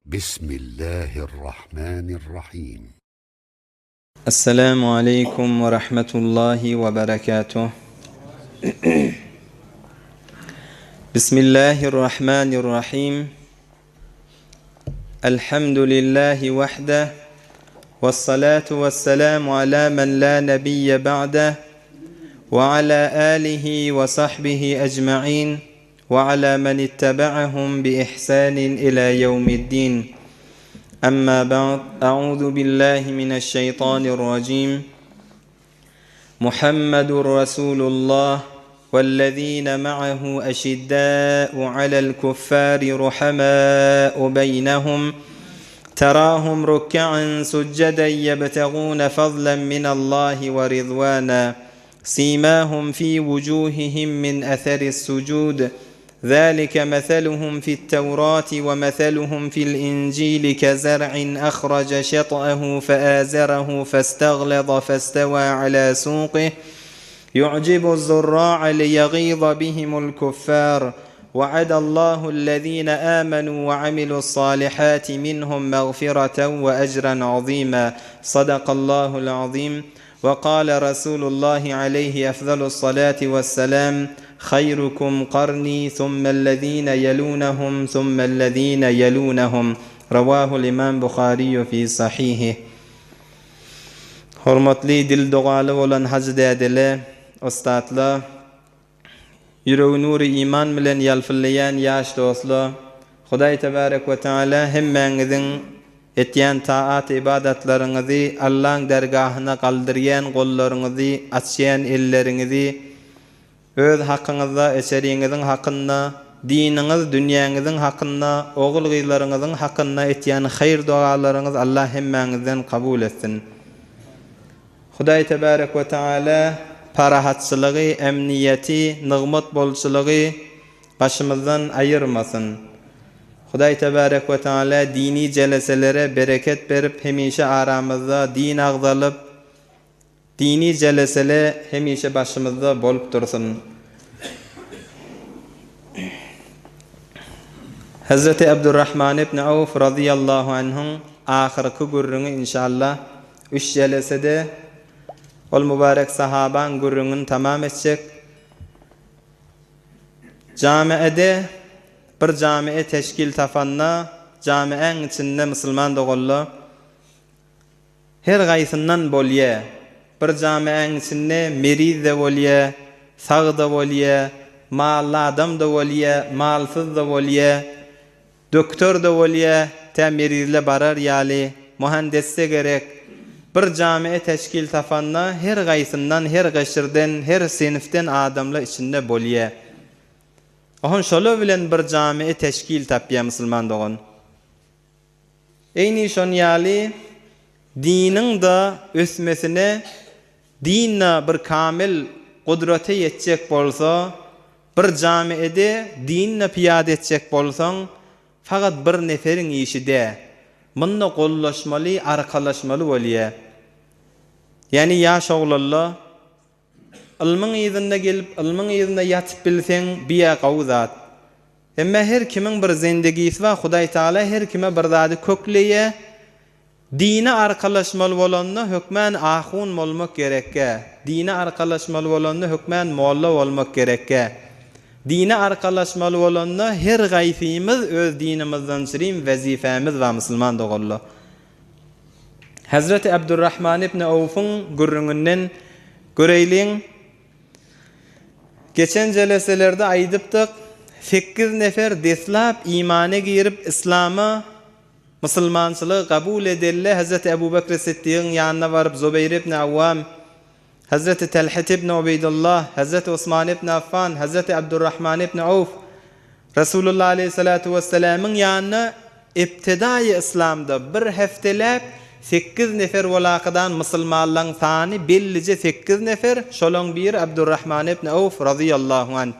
Bismillahirrahmanirrahim. Esselamu aleýkum we rahmetullahi we berekatuh. Bismillahirrahmanirrahim. Elhamdülillahi wahde. Vessalatu vesselamu ala men la nebiyye ba'de. Ve ala alihi ve sahbihi ecma'in. Ve ala men ittebe'ahum bi ihsanin ila yevmiddin. Emma ba'd. Euzu billahi mineşşeytanirracim. Muhammedun Resulullah vellezine ma'ahu eşiddâ'u alel kuffâri ruhamâ'u beynehum terâhum ruk'an succeden yebtegûne fadlen minallahi ve rizvâna simâhum fî vucûhihim min eseris sucûd ذلك مثلهم في التوراة ومثلهم في الإنجيل كزرع أخرج شطأه فآزره فاستغلظ فاستوى على سوقه يعجب الزراع ليغيظ بهم الكفار وعد الله الذين آمنوا وعملوا الصالحات منهم مغفرة وأجرا عظيما صدق الله العظيم وقال رسول الله عليه أفضل الصلاة والسلام خيركم قرني ثم الذين يلونهم ثم الذين يلونهم رواه الإمام بخاري في صحيحه Hormatly dil dogaly bolan hajy dädele, ussatla, ýüregi nury iman bilen ýalpyllaýan ýaş dostla, Hudaý tebärek we taala hemmäňiziň etýän taat-ybadatlaryňyzy Allaň dergahyna galdyrýan gollaryňyzy, açýan elleriňizi öz hakyňyzda, eçeriňiziň hakynda, diniňiz, dünýäňiziň hakynda, ogul-gyzlaryňyzyň hakynda etýän haýyr-dogalaryňyz Allah hemmäňizden kabul etsin. Hudaý tebärek we taala parahatçylygy, emniýeti, nygmat bolçulygy başymyzdan aýyrmasyn. Hudaý tebärek we taala dini jeleselere bereket berip hemişe aramyzda din agzalyp, dini jelesele hemişe başymyzda bolup dursun. Hezreti Abdurrahman ibn Awf razyýallahu anhuň ahyrky gürrüňi inşallah üç jelesede ol mübarek sahabaň gürrüňini tamam etjek. Jamiede bir jamie teşkil tapanda jamiäň içinde musulman doganlar her gaýsyndan bolýa. Bir jamiäň içinde meriz-de bolýa, sag-da bolýa, mally adam-da bolýa, malsyz-da bolýa. Döktor-da bolýa, tä merizle barar ýaly, muhandesse gerek. Bir jamie teşkil tapanda her gaýsyndan, her gyşyrden, her sinfden adamla içinde bolýa. Ohon şola bilen bir jamie teşkil tapýa musulman dogan. Eýni şon ýaly diniň-da ösmesine din-de bir kamil gudrata ýetjek bolsa, Bir jamiede dinine pyýada etjek bolsaň, fakat bir neferiň işi dä. Munda gollaşmaly, arkalaşmaly bolýa. Ýani ýaş oglanla, ylmyň yzynda gelip, ylmyň yzynda ýatyp bilseň, biýä gawy zat. Emme her kimiň bir zendegisi bar, Hudaý Tagala her kime bir zady kökleýä. Dine arkalaşmaly bolanda hökmän ahun bolmak gerekgä. Dine arkalaşmaly bolanda hökmän molla bolmak gerekgä. Dine arkalaşmaly bolanda her gaýsymyz öz dinimizden çyrim wezifämiz bar musulman doganlar. Hezreti Abdurrahman ibn Awfyň gürrüňinden göreýliň. Geçen jeleselerde aýdypdyk, sekiz nefer deslap imana girip islama Musulmançylygy kabul edelde Hezreti Ebu Bekri Siddigiň ýanyna baryp Zubeýr ibn Awwam, Hezreti Telhet ibn Ubeýdullah, Hezreti Usman ibn Affan, Hezreti Abdurrahman ibn Awf Resulullah aleýhissalatu wessalamyň ýanyna ibtidaýy yslamda bir hepdeläp sekiz nefer wolakydan musulmanlaň sany bellije sekiz nefer şolaň biri Abdurrahman ibn Awf razyýallahu anh.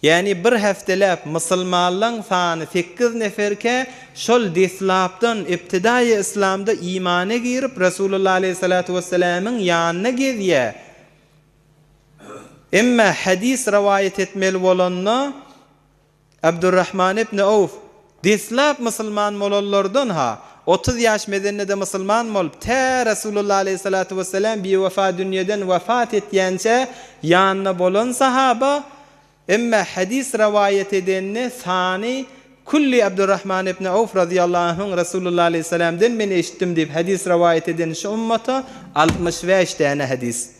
Ýagny bir hepdeläp musulmanlaň sany sekiz neferkä, şol deslapdan, ibtidaýy yslamda imana girip, Resulullah aleýhissalatu wessalamyň ýanyna gezýä. Emma hadys rowaýat etmeli bolanda, Abdurrahman ibn Awf. Deslap musulman bolanlardan ha, 30 ýaş mezennede musulman bolup, tä Resulullah aleýhissalatu wessalam biwefa dünýeden wefat etýänçä ýanynda bolan sahaba, Emma hadys rowaýat edende sany külli Abdurrahman ibn Awf razyýallahu anhuň Resulullah aleýhissalamdan men eşitdim diýip hadys rowaýat eden şu ummata 65 däne hadys.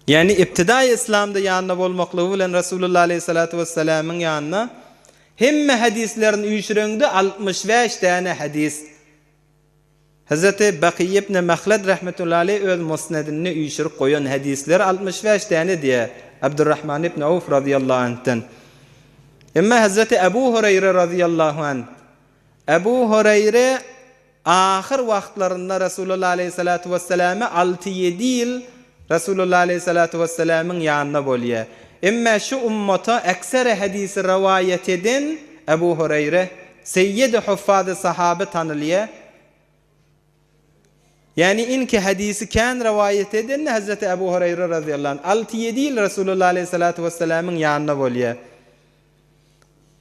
Ýagny ibtidaýy yslamda ýanynda bolmaklygy bilen Resulullah aleýhissalatu wessalamyň ýanynda hemme hadyslerini üýşüreňde 65 däne hadys. Hezreti Bakyý ibn Mahlad rahmetullahi aleýh öz Musnedinde üýşürip goýan hadysleri 65 däne diýýär Abdurrahman ibn Awf razyýallahu anhden. Emma Hezreti Abu Hureýre razyýallahu anh Abu Hureýre ahyr wagtlarynda Resulullah aleýhissalatu wesselame alty-ýedi ýyl Resulullah aleýhissalatu wesselamyň ýanynda bolýar. Emma şu ummata ekseri hadysy rowaýat eden Abu Hureýre, seýýedi huffazy sahaby tanylýar. Ýagny inki hadysy kän rowaýat eden-de Hezreti Abu Hureýre razyýallahu anh alty-ýedi ýyl Resulullah aleýhissalatu wesselamyň ýanynda bolýar.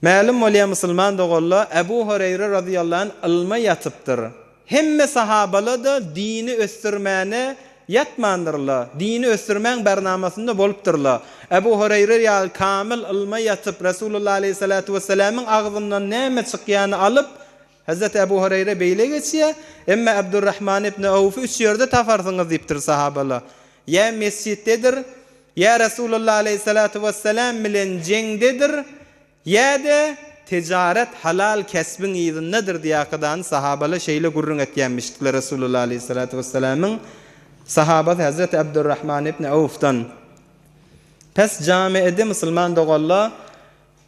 Mälim bolýar musulman doganlar, Ebu Horeýre razyýallahu anh ylma ýatypdyr. Hemme sahabala-da dini ösdürmäne ýatmandyrlar. Dini ösdürmäň barnamasynda bolupdyrlar. Ebu Horeýre ýaly kamyl ylma ýatyp, Resulullah aleýhissalatu wessalamyň agzyndan näme çykýany alyp, Hezreti Ebu Horeýre beýle geçýär, Emma Abdurrahman ibn Awfy üç ýerde taparsyňyz diýipdir sahabalar. Ýa mesjitdedir, ýa Resulullah aleýhissalatu wessalam bilen jeňdedir, ýa-da tejaret halal kesbiň yzyndadyr diýakydany sahabalar şeýle gürrüň etýänmişdikler Resulullah aleýhissalatu wessalamyň sahabasy Hezreti Abdurrahman ibn Awfdan. Pes jamiede musulman doganlar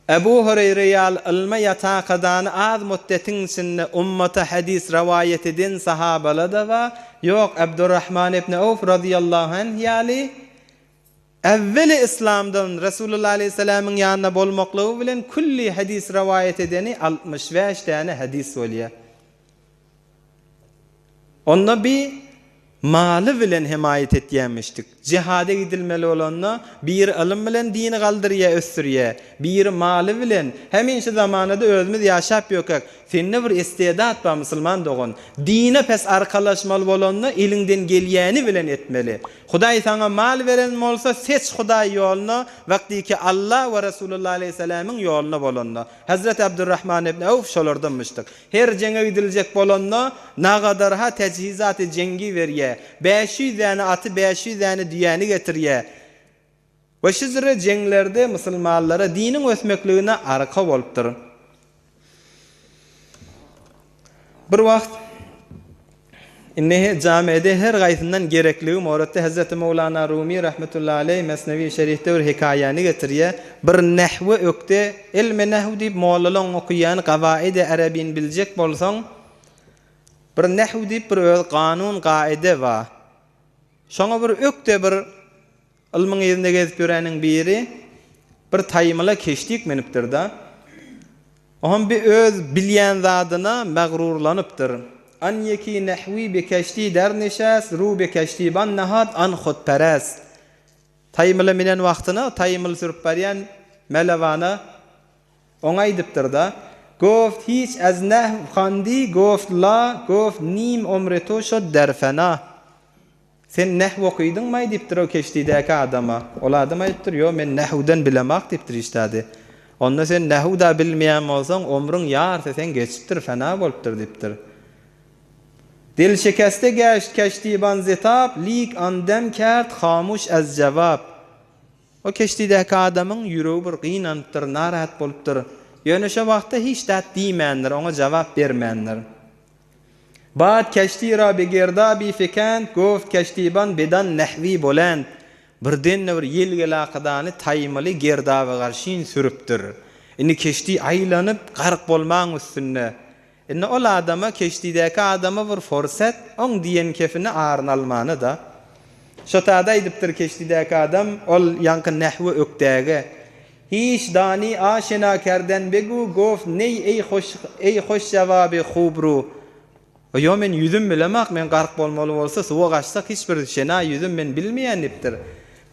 Ebu Hureýre ýaly ylma ýatakadany az mutdetiň içinde ummata hadys rowaýat eden sahabala-da bar, ýok, Abdurrahman ibn Awf razyýallahu anh ýaly äwweli yslamdan Resulullah aleýhissalamyň ýanynda bolmaklygy bilen külli hadys rowaýat edeni 65 däne hadys bolýar. Onda bi maly bilen hemaýat etýämişdik. Jihada gidilmeli bolanda, biri ylym bilen dini galdyrýa, ösdürýä, biri maly bilen. Hemişe zamanada özümiz ýaşap ýökäk. Sende bir istedat bar musulman dogan. Dine pes arkalaşmaly bolanda eliňden gelýäni bilen etmeli. Hudaý saňa mal beren bolsa seç Hudaý ýoluna wagtyky Alla we Resulullah aleýhissalamyň ýoluna bolanda. Hezreti Abdurrahman ibn Awf şolardanmyşdyk. Her jeňe gidiljek bolanda, nagadarha täjhizaty jeňgi berýä. 500 däne aty, 500 däne düýäni getirýä. We şu züre jeňlerde musulmanlara diniň ösmekligine arka bolupdyr. Bir wagt Indi jamiede her gaýsyndan gerekligi moratda Hezreti Mowlana Rumi rahmetullahi aleý Mesnewi Şerifde bir hekaýany getirýär. Bir nahwe ökde ilmi nahw diýip mollalaň okaýan gawaidi arabini biljek bolsaň bir nahw diýip bir öz kanun gaide bar. Şoňa bir ökde bir Ylmyň yzynda gezip ýöreniň biri bir taýmyla keşdik münüpdir-de. Oňam bir öz bilýän zadyna magrurlanypdyr. An ýeki nahwi bi keşti der nişast, ru bi keştiban nahad an hudperest. Taýmyla minen wagtyna taýmyl sürüp barýan melewana oňa aýdypdyr-da, Goft hiç az nahw handi, goft la, goft nim omri to şod der fena. Sen nahw okydyňmaý diýipdir o keşdidäki adama. Ol adam aýdypdyr, Ýo, men nahwdan bilemak diýipdir hiç zady. Onda sen nahw-da bilmeýän bolsaň, omrüň ýarysy seň geçipdir, fena bolupdyr diýipdir. Dil şikeste gäşt keşdiban zetap, lik andem kert hamuş ez jewap. O keşdidäki adamyň ýüregi bir gynanypdyr, narahat bolupdyr. Ýöne şo wagtda hiç zat diýmändir, oňa jawap bermändir. Bad keşti ra bi gerdabi fikend, goft keştiban bedan nehwi bolend. Birden-de bir ýel gelakydany taýmaly gerdaba garşyn sürüpdir. Indi keşti aýlanyp, gark bolmaň üstünde. Indi ol adama, keştidäki adama bir forsat, oň diýen kefini aryny almany-da. Şo tada aýdypdyr keştidäki adam, ol ýaňky nehwi ökdäge. Hiç dani aşena kerden begu goft neý eý hoş eý hoş jawaby hub ru. Ýo men ýüzüm bilemak men gark bolmaly bolsa suwa gaçsak hiç bir şena ýüzüm men bilmeýän diýipdir.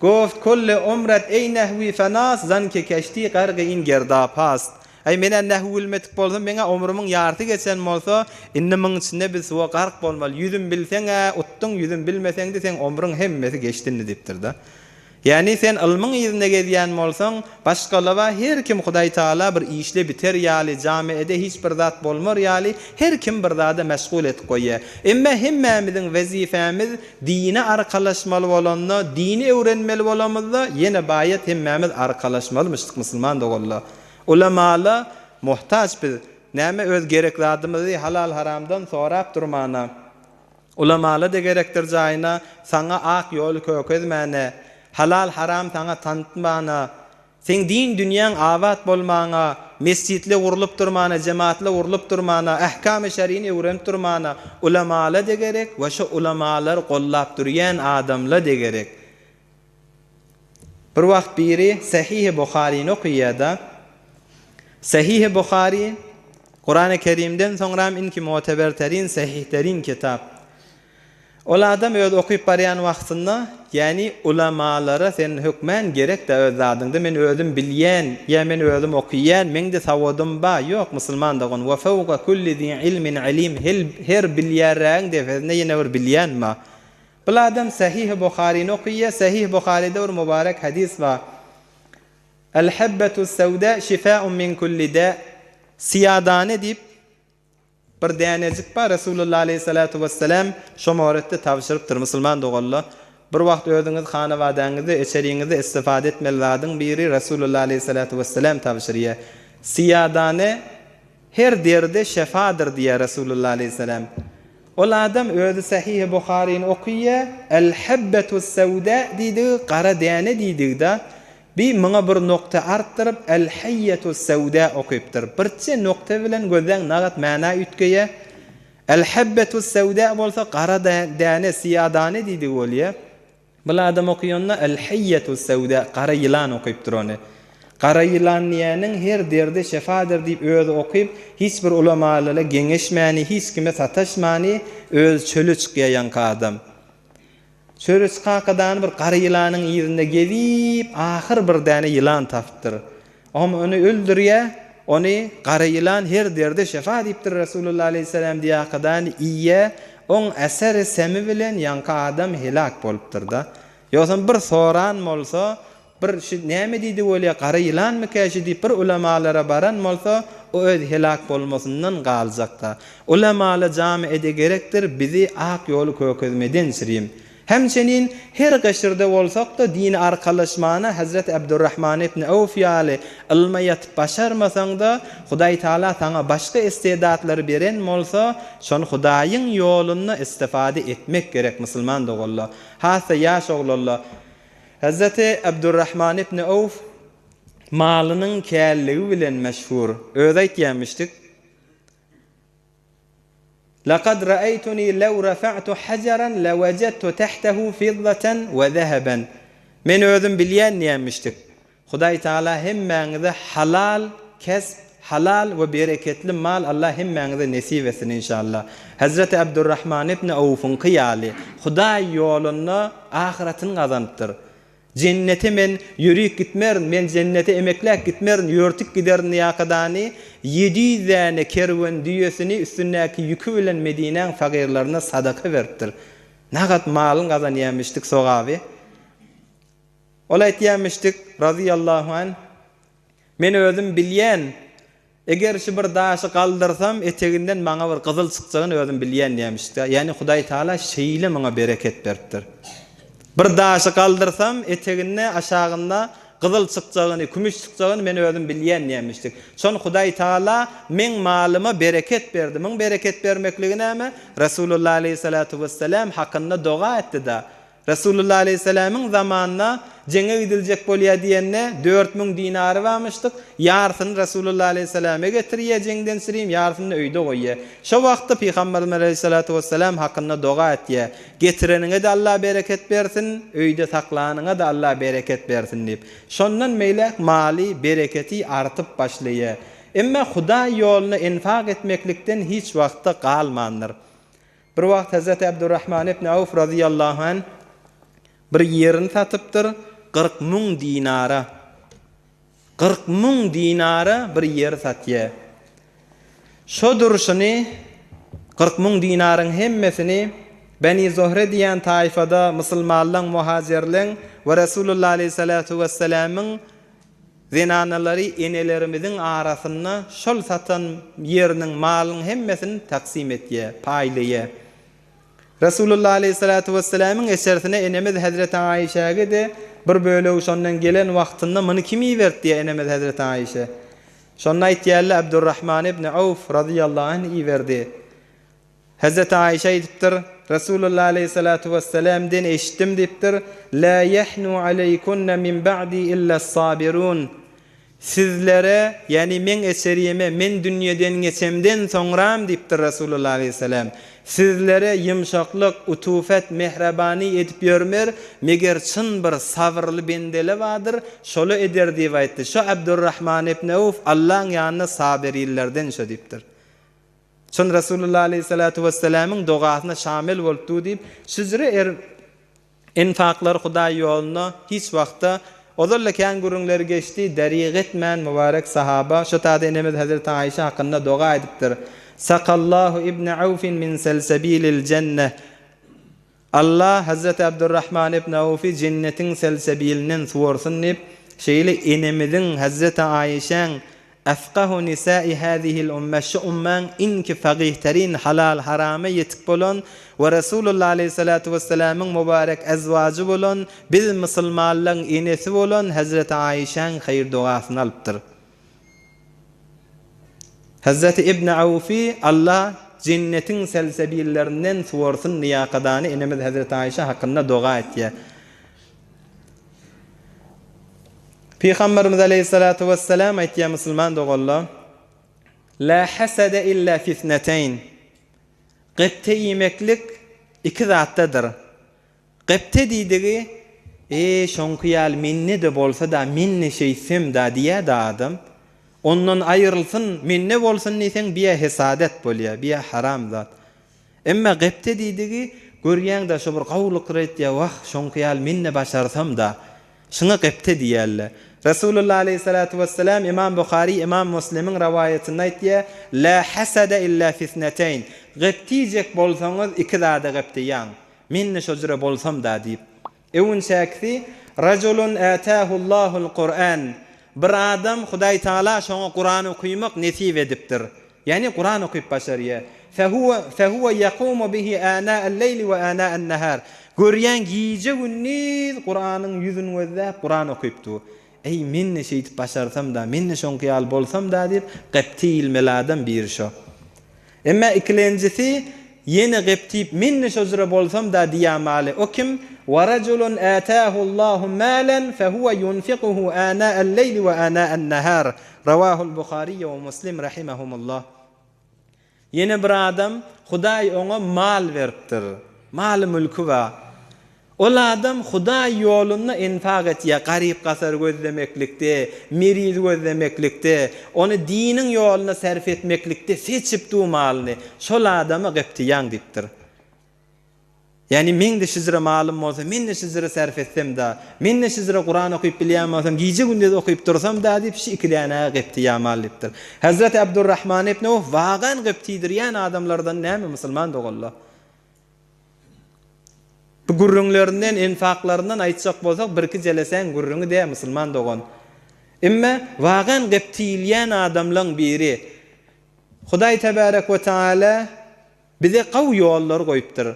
Goft kolle omret eý nehwi fenas zan ke keşti gargy in gerdap hast. Aý, men-ä nähü bilmedik bolsam, meň-ä ömrümiň ýarysy geçen bolsa, indi muň içinde biz suwa gark bolmaly. Ýüzüm bilseň-ä utduň, ýüzüm bilmeseň-de seň ömrüň hemmesi geçdi indi diýipdir-de. Ýagny sen ylmyň yzynda gezýän bolsaň, başgalaba her kim Hudaý Tagala bir işle biter ýaly, jamiede hiç bir zat bolmar ýaly her kim bir zada meşgul edip goýýar. Emme hemmämiziň wezifämiz dine arkalaşmaly bolanda, dini öwrenmeli bolamyzda ýene baýat hemmämiz arkalaşmalymyşdyk musulman doganlar. Ulamala muhtaç biz. Näme öz gerek zadymyzy halal haramdan sorap durmana. Ulamala-da gerekdir jaýyna, Saňa ak ýoly kökezmäne, Halal-haram saňa tanytmana, Seň din dünýäň abat bolmaňa, Mesjitle gurlup durmana, Jematle gurlup durmana, Ähkamy şerini öwrenip durmana, Ulamala-da gerek we şo ulamalary gollap durýan adamla-da gerek. Bir wagt biri Sahihi Buharyny okyýada. Sahihi Buhary Kurany Kerimden soňram inki muteberterin sahihderin kitap. Ol adam öz okyp barýan wagtynda, ýani ulamalara sen hökmän gerekdä öz zadyňda men özüm bilýän ýa men özüm okyýan meňde sawadym ba ýok musulman dogan we fewga kulli zi ilmin alim her bilýärrägiň depesinde ýene bir bilýän ba. Bul adam Sahihi Buharyny okyýa, Sahih Buharyda bir mubarek hadys bar. El habbetus sewda şifaun min kulli da. Syýadane diýip bir dänejik bar, Resulullah aleýhissalatu wessalam şo moretde tabşyrypdyr, musulman doganlar. Bir wagt özüňiz hanabadaňyzda, içeriňizde istifade etmeli zadyň biri Resulullah aleýhissalatu wessalam tabşyrýa. Syýadane Her derde şefadyr diýýär Resulullah aleýhissalam. Ol adam özi Sahihi Buharyny okyýa, El habbetus sewda diýdigi gara däne diýdigi-da, bi muňa bir nokta artdyryp El hayyetus sewda okypdyr. Birçe nokta bilen gözläň nagat mana üýtgeýä. El habbetus sewda bolsa gara däne, syýa dane diýdigi bolýa. Bul adam okyanda El-Hayyetus-Sewda, gara ýylan okypdyr ony. Gara ýylan diýýäniň her derde şefadyr diýip özi okyp, hiç bir ulamalara geňeşmäni, hiç kime sataşmany özi çöle çykýar ýaňky adam. Çöle çykakadany bir gara ýylanyň yzynda gezip, ahyr bir däne ýylan tapypdyr. Oňam ony öldürýär, ony gara ýylan her derde şefa diýipdir Resulullah aleýhissalam diýakadany iýýär, oň äseri semi bilen ýaňky adam helak bolupdyr-da. Ýogsam bir soran bolsa, bir şi näme diýdi bolýa, gara ýylanmykä şi diýip bir ulamalara baran bolsa, o öz helak bolmasyndan galjakda. Ulamala jamy ede gerekdir, bizi ak ýoly kökezmeden çirim. Hemçenin, her gyşyrda bolsak-da, dini arkalaşmana Hezreti Abdurrahman ibn Awf ýaly ylma ýatyp başarmasaň-da, Hudaý Taala saňa başga istedatlary beren bolsa, şony Hudaýyň ýolunda istifade etmek gerek musulman doganlar. Has-da ýaş oglanlar. Hezreti Abdurrahman ibn Awf malynyň källigi bilen meşhur. Özi aýtýarmyşdyk. Lekad ra'eýtuni lew rafa'tu hajaran lewejadtu tahtehu fiddatan we zeheben. Men özüm bilýän diýenmişdik. Hudaý Tagala hemmäňize halal kesp, halal we bereketli mal Allah hemmäňize nesip etsin inşallah. Hezreti Abdurrahman ibn Awfyňky ýaly Hudaý ýolunda ahyratyny gazanypdyr. Jennete men ýörük gitmerin, men jennete emekläp gitmerin, ýörtük giderin diýakadany, 700 däne kerwen düýesini üstündäki ýüki bilen Medinäň fagyrlaryna sadaka beripdir. Nagat malyň gazanýamişdik sogaby. Ol aýtýamişdik, razyýallahu anh, Men özüm bilýän, Eger şu bir daşy galdyrsam, eteginden maňa bir gyzyl çykjagyny özüm bilýän diýmişdi. Ýagny Hudaý Tagala şeýle muňa bereket beripdir. Bir daşy galdyrsam, eteginde, aşagynda gyzyl çykjagyny, kümüş çykjagyny men özüm bilýän diýmişdik. Şony Hudaý Tagala meň malyma bereket berdi. Muň bereket bermekligi näme? Resulullah aleýhissalatu wessalam hakynda doga etdi-da. Resulullah aleýhissalamyň zamanynda jeňe gidiljek bolýar diýende, 4000 dinary barmyşdyk, ýarsyny Resulullah aleýhissalama getirýär jeňden çirim, ýarsyny öýde goýýar. Şo wagtda Pygamberimiz aleýhissalatu wessalam hakynda doga etýär, Getireniňe-de Allah bereket bersin, öýde saklanyňa-da Allah bereket bersin diýip. Şondan beýläk maly, bereketi artyp başlaýar. Emma Hudaý ýoluna enfak etmeklikden hiç wagtda galmandyr. Bir wagt Hezreti Abdurrahman ibn Awf razyýallahu anh bir ýerini satypdyr 40 müň dinara. 40 dinara bir ýer satýar. Şo durşuny, 40 dinaryň hemmesini Beni Zohre diýen taýfada musulmanlaň, muhajirleň we Resulullah aleýhissalatu wessalamyň zenanalary enelerimiziň arasynda şol satan ýeriniň, malynyň hemmesini taksym etýär, paýlaýar. Resulullah aleýhissalatu wessalamyň eşersine enemiz hezreti Aişäge-de bir bölegi şondan gelen wagtynda muny kim iberdi diýýär enemiz hezreti Aişe. Şonda aýtýarlar Abdurrahman ibn Awf razyýallahu anh iberdi. Hezreti Aişe aýdypdyr, Resulullah aleýhissalatu wessalamden eşitdim diýipdir, La ýehnu aleýkunne min ba'di illas-sabirun. Sizlere, ýagny meň eserime, men dünýeden geçemden soňram diýipdir Resulullah aleýhissalam, sizlere ýumşaklyk, utufet, mährebany edip ýörmer, meger çyn bir sabyrly bendele bardyr, şola eder diýip aýtdy. Şo Abdurrahman ibn Awf Allaň ýanynda sabyrillerden şo diýipdir. Çyn Resulullah aleýhissalatu wessalamyň dogasyna şamil bolup dur diýip, şüjre er Enfaklar Hudaý ýolunda hiç wagtda, ozal-da kän gürrüňleri geçdi, däriýg etmän mübarek sahaba şu tada enemiz hezreti Aişe hakynda doga edipdir, Sakallahu ibne Awfin min selsebilil jenneh, Allah hezreti Abdurrahman ibn Awfy jennetiň selsebilinden suwarsyn diýip, şeýle enemiziň hezreti Aişäň Efkahu nisai hazihil umme şu ummaň iňki fagyhterin halal harama ýetik bolan we Resulullah aleýhissalatu wessalamyň mubarek ezwajy bolan biz musulmanlaň enesi bolan Hezreti Aişäň haýyr dogasyny alypdyr. Hezreti Ibn Awfy Allah jennetiň selsebillerinden suwarsyn nyýakadany enemiz Hezreti Aişe hakynda doga etýär. Pygamberimiz aleýhissalatu wessalam aýtýar musulman doganlar, La hasada illa fisneteýn. Gepte iýmeklik iki zatdadyr. Gepte diýdigi, E, şoňky ýaly mende-de bolsa-da, men-de şeýtsem-da diýýär-de adam. Ondan aýrylsyn, mende bolsun diýseň, biýä hesadet bolýar, biýä haram zat. Emma gepde diýdigi, görýäň-dä, şo bir gowulykdyr aýtýa, wah, şoňky ýaly men-de başarsam-da. Şuňa gepde diýýärler. Resulullah aleýhissalatu wessalam Imam Buhary, Imam Muslimiň rowaýatynda aýtýar, La hasada illa fisneteýn. Gepde iýjek bolsaňyz, iki zada gepde ýaň. Men-de şo jüre bolsam-da diýip. Öwünçäkisi, Rajulun ätähullahul Kur'an. Bir adam Hudaý Tagala şoňa Kuran okymak nesip edipdir. Ýagny Kuran okyp başarýar. Fehuwe fehuwe ýakumu bihi änâ'el-leýli we änâ'en-nehâr. Görýän gije-gündiz Kuranyň ýüzüni gözläp Kuran okyp dur. Eý, men-de şeýdip başarsam-da, men-de şoňky ýaly bolsam-da diýip, gepti ilmeli adam biri şo. Emma ikilenjisi ýene geptip, men-de şo jüre bolsam-da diýýämaly. O kim? Wa rajulun ätähullahu mälen fehuwe ýunfikuhu änâ'el-leýli we änâ'en-nehâr. Rawahul Buhariýe we Muslim rahimehumullah. Ýene bir adam, Hudaý oňa mal beripdir. Maly-mülki bar. Ol adam Hudaý ýolunda infak etýär, garyp-gasar gözlemeklikde, meriz gözlemeklikde, ony diniň ýoluna sarp etmeklikde seçip dur malyny. Şol adama geptiýaň diýipdir. Ýagny meň-de şijre malym bolsa, men-de şijre sarp etsem-da, men-de şijre Kuran okyp bilýän bolsam, gije-gündiz okyp dursam-da diýip, şu iki dänäge geptiýaň mal diýipdir. Hezreti Abdurrahman ibn Awf wagan geptiýdirýän adamlardan näme musulman doganlar? Bu gürrüňlerinden, enfaklaryndan aýtjak bolsak, birki jelesäň gürrüňi däl, musulman dogan. Emme, wagan gep tiýilýän adamlaň biri. Hudaý tebärek we taala bize gawy ýollar goýupdyr.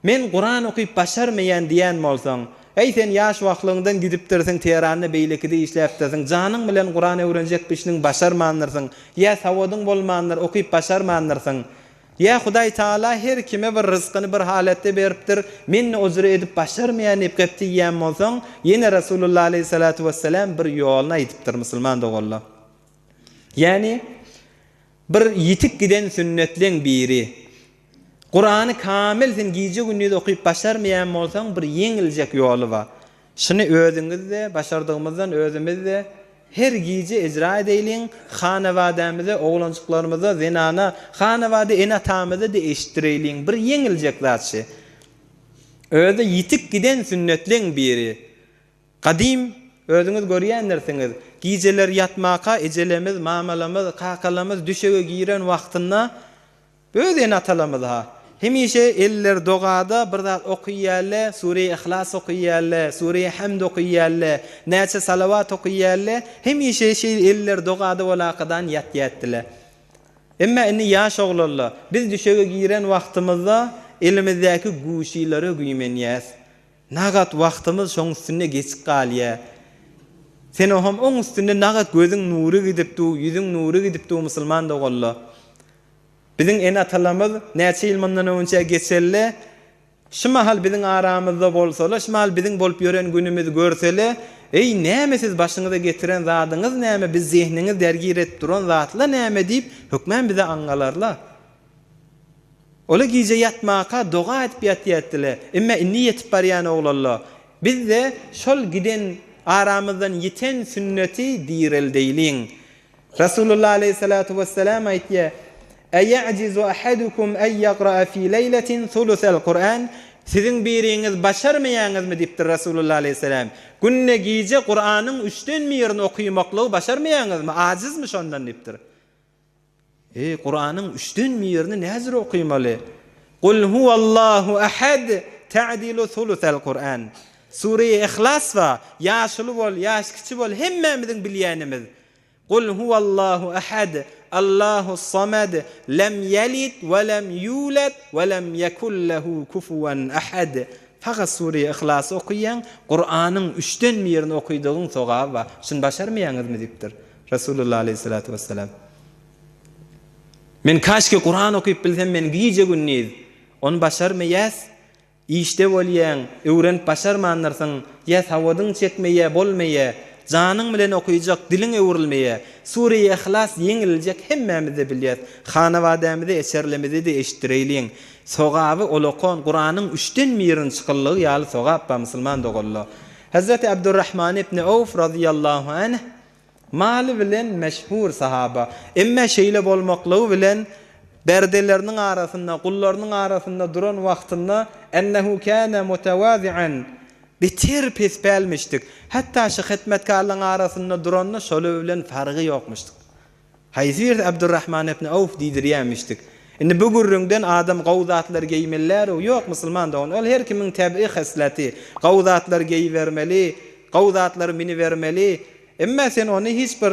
Men Kuran okyp başarmaýan diýän bolsaň, Eý, sen ýaş wagtlygyňdan gidipdirsiň, Tehranda beýlekide işläpdirsiň, janyň bilen Kuran öwrenjekmişdiň, başarmandyrsyň, ýa sawadyň bolmandyr, okyp başarmandyrsyň. Ýa Hudaý Taala her kime bir ryzkyny bir halatda beripdir, men-de o jüre edip başarmaýan diýip gep diýýän bolsaň, ýene Resulullah aleýhissalatu wessalam bir ýoluny aýdypdyr musulman doganlar. Ýagny bir ýitip giden sünnetleň biri. Kurany kamil sen gije-gündiz okyp başarmaýan bolsaň bir ýeňiljek ýoly bar. Şuny özüňiz-de, başardygymyzdan özümiz-de her gije ejra edeýliň, hanabadämize, oglanjyklarymyza, zenana, hanabada ene-atamyza-da eşitdireýliň, bir ýeňiljek zat şi. Özi ýitip giden sünnetleň biri. Gadym. Özüňiz görýändirsiňiz, gijeler ýatmaka ejelerimiz, mamalarymyz, kakalarymyz düşege giren wagtynda öz ene-atalarymyz-ha, hemişe elleri dogada bir zat okyýarlar, Sure-i Yhlas okyýarlar, Sure-i Hamd okyýarlar, näçe salawat okyýarlar, hemişe şeýle elleri dogada bolakadan ýatýardylar. Emma indi ýaş oglanlar, biz düşege giren wagtymyzda elimizdäki guşilere güýmenýäs. Nagat wagtymyz şoň üstünde geçip galýa. Sen oham oň üstünde nagat gözüň nury gidip du, ýüzüň nury gidip du musulman doganlar. Biziň ene-atalarymyz näçe ýyl mundan öňünçä geçelle, şu mahal biziň aramyzda bolsalar, şu mahal biziň bolup ýören günümizi görsele, Eý, näme siz başyňyza getiren zadyňyz näme, biz zehniňiz dergir edip duran zatla näme diýip, hökmän bize aňňalarlar. Ola gije ýatmaka doga edip ýatýatdyle. Emme indi ýetip barýan oglanla. Biz-de şol giden aramyzdan ýiten sünneti direldeýliň. Resulullah aleýhissalatu wessalam aýtýar, Eýe'jizu ahadukum en ýakra'a fi leýletin sulusel Kur'an, Siziň biriňiz başarmaýaňyzmy diýipdir Resulullah aleýhissalam. Günde gije Kuranyň üçden birini okymaklygy başarmaýaňyzmy, ajyzmy şondan diýipdir. Eý, Kuranyň üçden birini näzir okymaly? Kul huwallahu ahad ta'dilu sulusel Kuran. Sure-i Ihlas bar. Ýaşuly bol, ýaş kiçi bol, hemmämiziň bilýänimiz. Kul huwallahu ahad, Allahu samad, lem ýelid we lem ýulad we lem ýekul lehu kufuwan ahad. Fakat Sure-i Ihlasy okyýaň, Kuranyň üçden birini okydygyň sogaby bar. Şuny başarmaýaňyzmy diýipdir. Resulullah aleýhissalatu wessalam. Men kaşki Kuran okyp bilsem men gije gündiz ony başarmaýas işde bolýaň öwrenip başarmandyrsyň ýa sawadyň çekmeýä bolmaýa janyň bilen okyjak diliň öwrülmeýä Sure-i Ihlas ýeňiljek hemmämizde bilýäs hanabadämize eçerlemizede eşitdireýliň sogaby olakan Kuranyň üçden birini çykyllygy ýaly sogap bar musulman doganlar Hezreti Abdurrahman ibni Awf razyýallahu anh Maly bilen meşhur sahaba. Emme şeýle bolmaklygy bilen berdeleriniň arasynda, gullarynyň arasynda duran wagtynda ennehu kâne mutewazi'an beter pespälmişdik. Hatda şu hytmetkarlaryň arasynda duranda şolar bilen fargy ýokmuşdyk. Haýsy birisi Abdurrahman ibn Awf diýdirýärmişdik. Indi bu gürrüňden adam gowy zatlar geýmelilärow? Ýok, musulman dogan, ol her kimiň tebigy hysleti. Gowy zatlar geýibermeli, gowy zatlary minibermeli. Emma sen ony hiç bir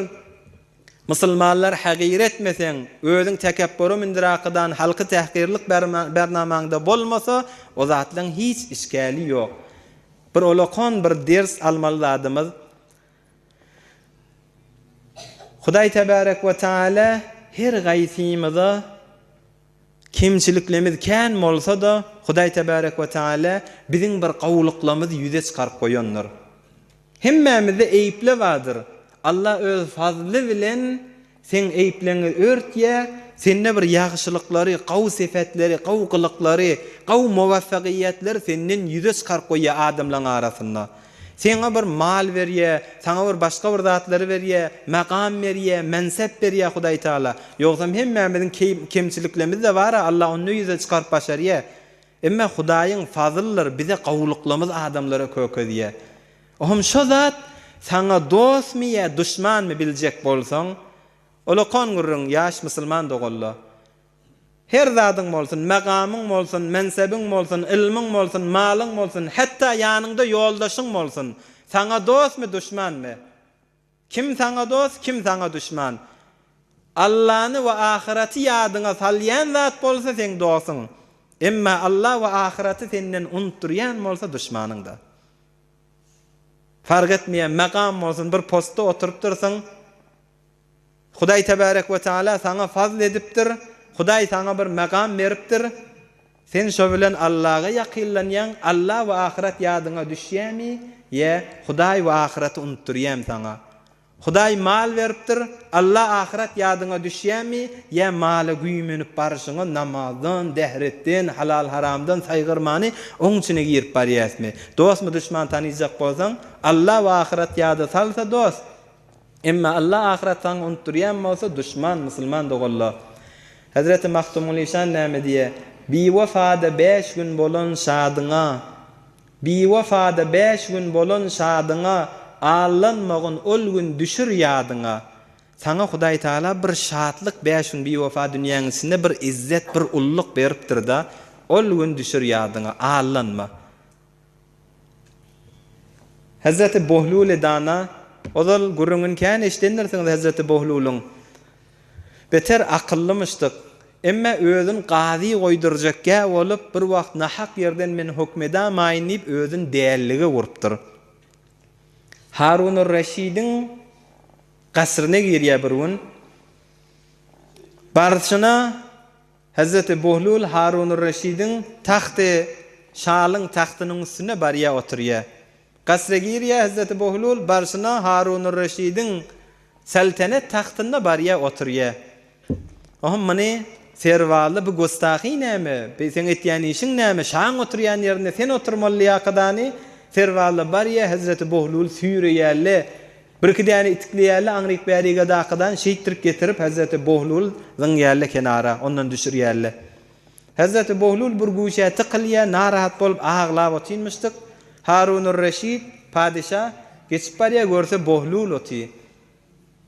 musulmanlar hagyr etmeseň, özüň tekepbura mündirakydan halky tähkirlik bernamaňda bolmasa, o zatlaň hiç işgäli ýok. Bir olakan bir ders almaly zadymyz, Hudaý tebärek we taala her gaýsymyza kemçiliklerimiz kän bolsa-da, Hudaý tebärek we taala biziň bir gowulyklarymyzy ýüze çykaryp goýandyr. Hemmämizde eýple bardyr. Allah öz fazly bilen Seň eýpleňi örtýär, sende bir ýagşylyklary, gowy sefetleri, gowy gylyklary, gowy muwaffagyýetleri senden ýüze çykaryp goýýar adamlaň arasynda. Seňa bir mal berýär, saňa bir başga bir zatlary berýär, makam berýär, mensep berýär Hudaý Taala. Ýogsam hemmämiziň kemçiliklerimiz-de bar-a, Allah onda ýüze çykaryp başarýar. Emma Hudaýyň fazyldyr, bize gowulyklarymyz adamlara kökezýär. Ohm şo zat saňa dostmy ýa duşmanmy biljek bolsaň, olakan gürrüň ýaş musulman doganla. Her zadyň bolsun, magamyň bolsun, mensebiň bolsun, ylmyň bolsun, malyň bolsun, hatda ýanyňda ýoldaşyň bolsun, saňa dostmy duşmanmy? Kim saňa dost, kim saňa duşman? Allany we ahyraty ýadyňa salýan zat bolsa seň dosuň. Emma Alla we ahyraty senden unutdyrýan bolsa duşmanyňda. Fark etmeýär, makam bolsun, bir postda oturypdyrsyň. Hudaý tebärek we taala saňa fazl edipdir. Hudaý saňa bir makam beripdir. Sen şo bilen Allaga ýakynlanýaň, Alla we ahyret ýadyňa düşýämi ýa Hudaý we ahyreti unutdyrýamy saňa? Hudaý mal beripdir, Alla ahyret ýadyňa düşýämi ýa mala güýmenip baryşyňa namazdan, dähretden, halal-haramdan saýgarmany oň içine girip barýasmy? Dostmy duşman tanyjak bolsaň, Alla we ahyret ýada salsa dost, Emma Alla ahyret saňa unutdyrýan bolsa duşman musulman doganlar. Hezreti Magtymguly şan näme diýýär? Biwefada bäş gün bolan şadyňa, Biwefada bäş gün bolan şadyňa. Aldanmagyn ol gün düşür ýadyňa. Saňa Hudaý Tagala bir şatlyk bäş gün biwepa dünýäň içinde bir izzet bir ullulyk beripdir-da, ol gün düşür ýadyňa, aldanma. Hezreti Bohluly dana, ozal gürrüňini kän eşidendirsiňiz Hezreti Bohlulyň. Beter akyllymyşdyk. Emme özün gazy goýdurjakgä bolup, bir wagt nahak ýerden men hökmedamaýyn diýip özün dällige urupdyr. Harunur-Reşidiň kasryna girýär bir gün. Barşyna Hezreti Bohlul Harunur-Reşidiň tagty, şalyň tagtynyň üstünde barýar oturýar. Kasra girýär Hezreti Bohlul, barşyna Harunur-Reşidiň saltanat tagtynda barýar oturýar. Ohm muny Serwally bu gostahy näme, bi seň etýän işiň näme, şaň oturýan ýerinde sen oturmaly ýakadany Serwally barýar Hezreti Bohlul süýreýärle, Birki däne itikleýärler, aňryk bärige dakydan şeýtdirip getirip, Hezreti Bohlul zyňýarlar kenara, ondan düşürýärler. Hezreti Bohlul bir guşä tykylýar, narahat bolup aglap otyrmyşdyk. Harunur-Reşit padyşa geçip barýar, görse Bohlul otyr.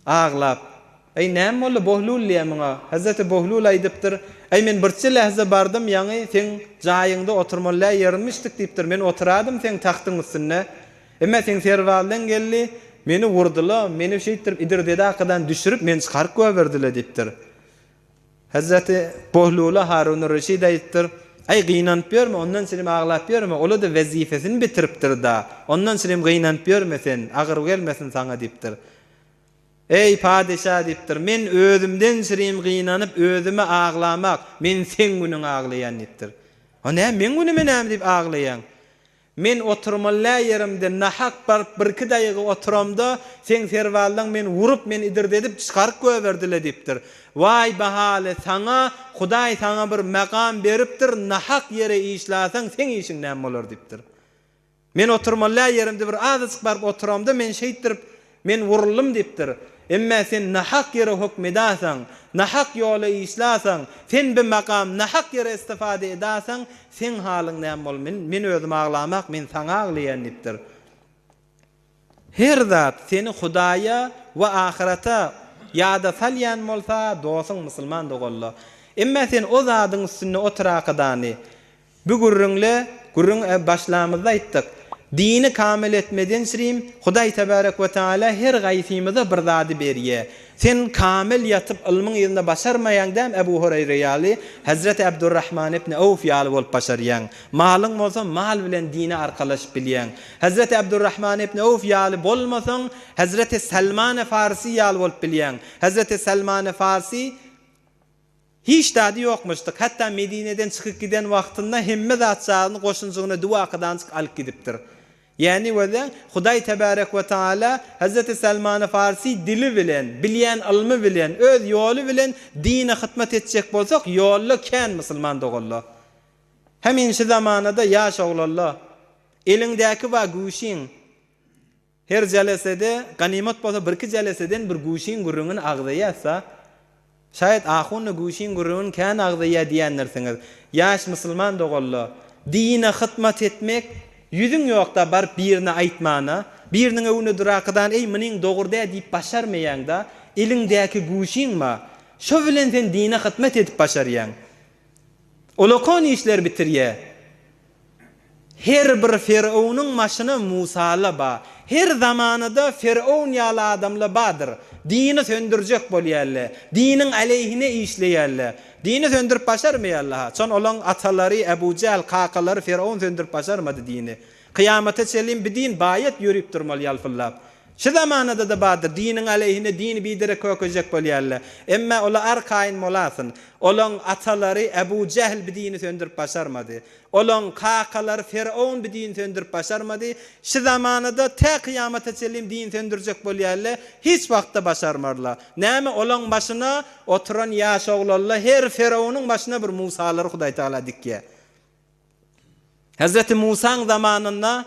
Aglap. Eý, näme boldy, Bohlul diýýär muňa. Hezreti Bohlul aýdypdyr, Eý, men birçe lähze bardym, ýaňy seň jaýyňda oturmaly däl ýerimmişdik diýipdir, men oturadym seň tagtyň üstünde. Emme seň serbalyň geldi, meni urdyla, meni şeýtdirip idirdedakadan düşürip, meni çykaryp goýberdile diýipdir. Hezreti Bohlula Harunur Reşid aýdypdyr, Aý, gynanyp ýörme, ondan çirim aglap ýörme, ola-da wezipesini bitiripdir-da, ondan çirim gynanyp ýörme sen, agyr gelmesin saňa diýipdir. Eý, padyşa diýipdir, men özümden çirim gynanyp, özüme aglamak, men seň günüňe aglaýan diýipdir. O näme, meň günüme näme diýip aglaýaň? Men oturmaly ýerimde nahak baryp birki daýygy oturamda, seň serballaň meni urup, meni idirdedip çykaryp goýberdile diýipdir. Waý bahaly saňa, Hudaý saňa bir makam beripdir, nahak ýere işlasaň seň işiň näme bolar diýipdir. Men oturmaly ýerimde bir azajyk baryp oturamda men şeýtdirip Men wuruldym diýipdir. Emmä sen nahak ýere hökm edasaň, nahak ýola işlasaň, sen bi makam nahak ýere istifade edasaň, seň halyň näme bol, men, men özüm aglamak, men saňa aglaýan diýipdir. Her zat seni Hudaýa we ahyrata ýada salýan bolsa, dosuň musulman doganla. Emmä sen o zadyň üstünde oturakadany, Bu gürrüňle gürrüň başlamyzda aýtdyk. Dini kamil etmeden şirim Hudaý tebarek we taala her gaýsymyza bir zady berýä. Sen kamil ýatyp ylmyň yzynda başarmaýaň däm Ebu Hureýre ýaly, Hezreti Abdurrahman ibn Awf ýaly bolup başarýaň. Malyň bolsa mal bilen dine arkalaşyp bilýäň. Hezreti Abdurrahman ibn Awf ýaly bolmasaň Hezreti Salmany Farsi ýaly bolup bilýäň. Hezreti Salmany Farsi Hiç zady ýokmuşdyk. Hatda Medineden çykyp giden wagtynda hemme zat-jazyny goşunjygyna düwakadanjyk alyp gidipdir. Ýäni gözläň, Hudaý tebärek we taala Hezreti Salmany Farsi dili bilen, bilýän ylmy bilen, öz ýoly bilen dine hytmat etjek bolsak, ýolda kän musulman doganlar. Hemin şu zamanada ýaş oglanlar, eliňdäki bar güýçiň, Her jelesede, ganymat bolsa birki jeleseden bir güýçiň gürrüňini agzaýarsa, şaýat ahun-da güýçiň gürrüňini kän agzaýar diýendirsiňiz. Ýaş musulman doganlar, dine hytmat etmek, ýüzüň ýok-da baryp birine aýtmana, biriniň öňünde durakydan eý munyň dogry däl diýip başarmaýaň-da, eliňdäki güýçiň bar, şo bilen sen dine hytmat edip başarýaň. Ulakan işler bitirýär. Her bir Ferownyň başyna Musala ba. Her zamanada Ferown ýaly adamla badyr. Dini söndürjek bolýarla. Diniň aleýhine işleýärle. Dini söndürip başarmaýarla ha. Çon olaň atalary Ebu Jähl, kakalary Ferown söndürip başarmady dini. Kyýamata çenlim bi din baýat ýörüp durmaly ýalpyldap. Şu zamanada-da bardyr, diniň aleýhine dini biderek kökezjek bolýarlar. Emmä ola arkaýyn bolasyn. Olaň atalary Ebu Jähl bi dini söndürip başarmady. Olaň kakalary Ferowun bi dini söndürip başarmady. Şu zamanada tä kyýamata çenlim dini söndürjek bolýarlar, hiç wagtda başarmarlar. Näme olaň başyna oturan ýaş oglanlar her Ferowunyň başyna bir Musalary Hudaýtagala dikýär. Hezreti Musaň zamanynda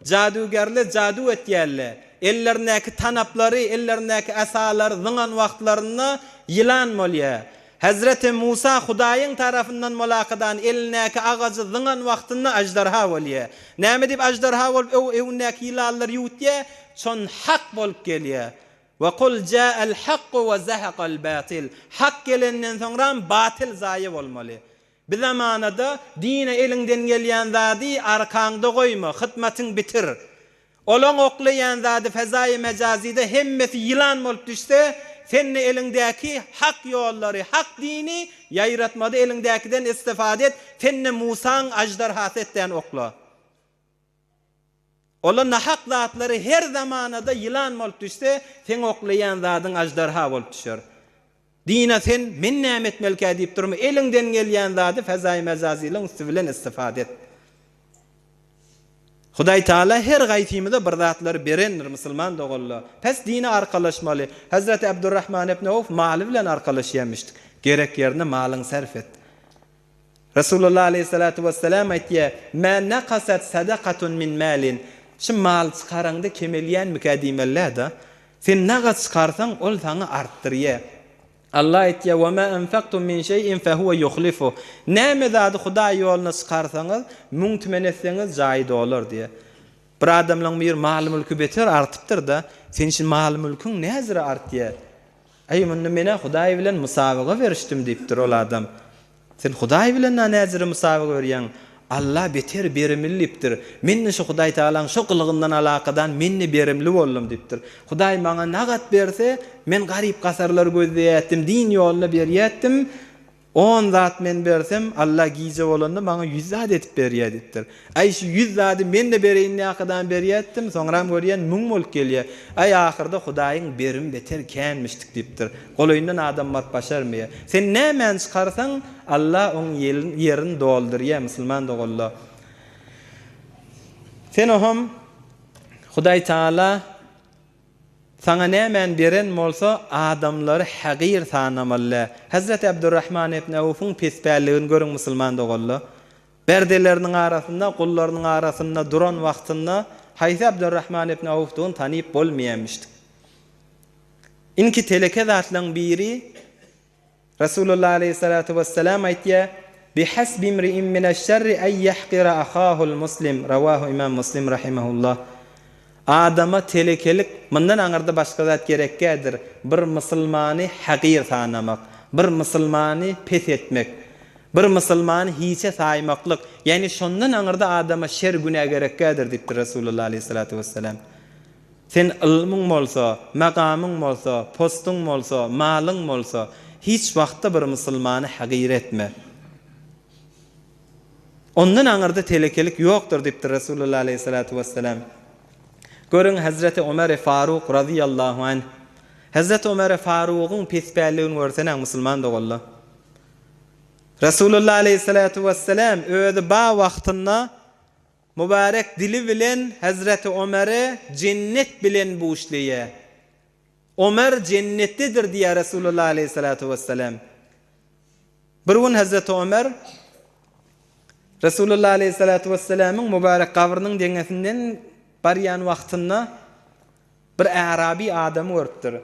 Jadygärler jadu etýärler. Ellerindäki tanaplary, ellerindäki asalary zyňan wagtlarynda ýylan bolýar. Hezreti Musa Hudaýyň tarapyndan molakadan elindäki agajy zyňan wagtynda aždarha bolýar. Näme diýip aždarha bolup öw öwündäki ýylanlary ýuwutýar? Şon hak bolup gelýär. Ve kul ja'al hakku ve zehakal batil. Hak gelenden soňram batyl zaýa bolmaly. Bi zamanada dine eliňden gelýän zady arkaňda goýma, hytmatyň bitir. Olaň oklaýan zady fezaýy mejazyda hemmesi ýylan bolup düşse, sen-de eliňdäki hak ýollary, hak dini ýaýratmada eliňdäkiden istifade et, sen-de Musaň aždarhasy etdän okla. Ola nahak zatlary her zamanada ýylan bolup düşse, seň oklaýan zadyň aždarha bolup düşer. Dina sen, men näme etmelikä diýip durma, eliňden gelýän zady fezaýy mejazylyň üsti bilen istifade et. Hudaý Taala her gaýsymyza bir zatlary berendir musulman doganlar. Pes dine arkalaşmaly. Hezreti Abdurrahman ibn Awf maly bilen arkalaşýamişdik. Gerek ýerinde malyňy sarf et. Resulullah aleýhissalatu wessalam aýtýar, Mä nakasat sadakatun min malin. Şu mal çykaraňda kemelýänmikä diýmeli-dä. Sen nagat çykarsaň, ol saňa artdyrýar. Allah aýtýar, Wa ma enfaktum min şeý'in fehuwe yuhlifuh. Näme zady Hudaý ýoluna çykarsaňyz, müň tümen etseňiz, jaýy dolar diýýär. Bir adamlaň bir maly-mülki beter artypdyr-da, Sen şu maly-mülküň näzire artýar? Äý, munda men-ä Hudaý bilen musabaga berişdim diýipdir ol adam. Sen Hudaý bilen na näzire musabaga berýäň? Alla beter berimli diýipdir. Men-de şu Hudaý Tagalaň şo gylygyndan alakadan men-de berimli boldum diýipdir. Hudaý maňa nagat berse, men garyp-gasarlary gözleýärdim, din ýoluna berýärdim. On zat men bersem, Alla gije bolanda maňa ýüz zat edip berýär diýipdir. Äý, şu ýüz zady men-de bereýin diýakadan berýärdim, soňram görýän müň bolup gelýär. Äý, ahyrda Hudaýyň berimi beter känmişdik diýipdir. Golaýyndan adam baryp başarmaýar. Sen nämäni çykarsaň, Alla oň ýerini doldurýar, musulman doganlar. Sen oham Hudaý Tagala Saňa nämäni beren bolsa, adamlary hagyr sanamaly däl. Hezreti Abdurrahman ibn Awfyň pespälligini görüň musulman doganlar. Berdeleriniň arasynda, gullarynyň arasynda duran wagtynda haýsy Abdurrahman ibn Awfdygyny tanyp bolmaýarmyşdyk. Inki teleke zatlaryň biri Resulullah aleýhissalatu wessalam aýtýar, Bihasbi imri'in mineş-şerri en ýahkira ahahul muslim, Rawahu Imam Muslim rahimehullah. Adama telekelik, mundan aňyrda başga zat gerekgädir, bir musulmany hagyr sanamak, bir musulmany pes etmek, bir musulmany hiçe saýmaklyk, ýagny şondan aňyrda adama şer günä gerekgädir diýipdir Resulullah aleýhissalatu wessalam. Sen ylmyň bolsa, magamyň bolsa, postuň bolsa, malyň bolsa, hiç wagtda bir musulmany hagyr etme. Ondan aňyrda telekelik ýokdur diýipdir Resulullah aleýhissalatu wessalam. Görüň Hezreti Omeri Faruk razyýallahu anh. Hezreti Omeri Farugyň pespälligini görseneň musulman doganlar. Resulullah aleýhissalatu wessalam özi ba wagtynda Mübärek dili bilen Hezreti Omere jennet bilen buşlaýar. Omer jennetdedir diýýär Resulullah aleýhissalatu wessalam. Bir gün Hezreti Omer Resulullah aleýhissalatu wessalamyň mübärek gabrynyň deňesinden barýan wagtynda bir ärabi adamy görüpdir.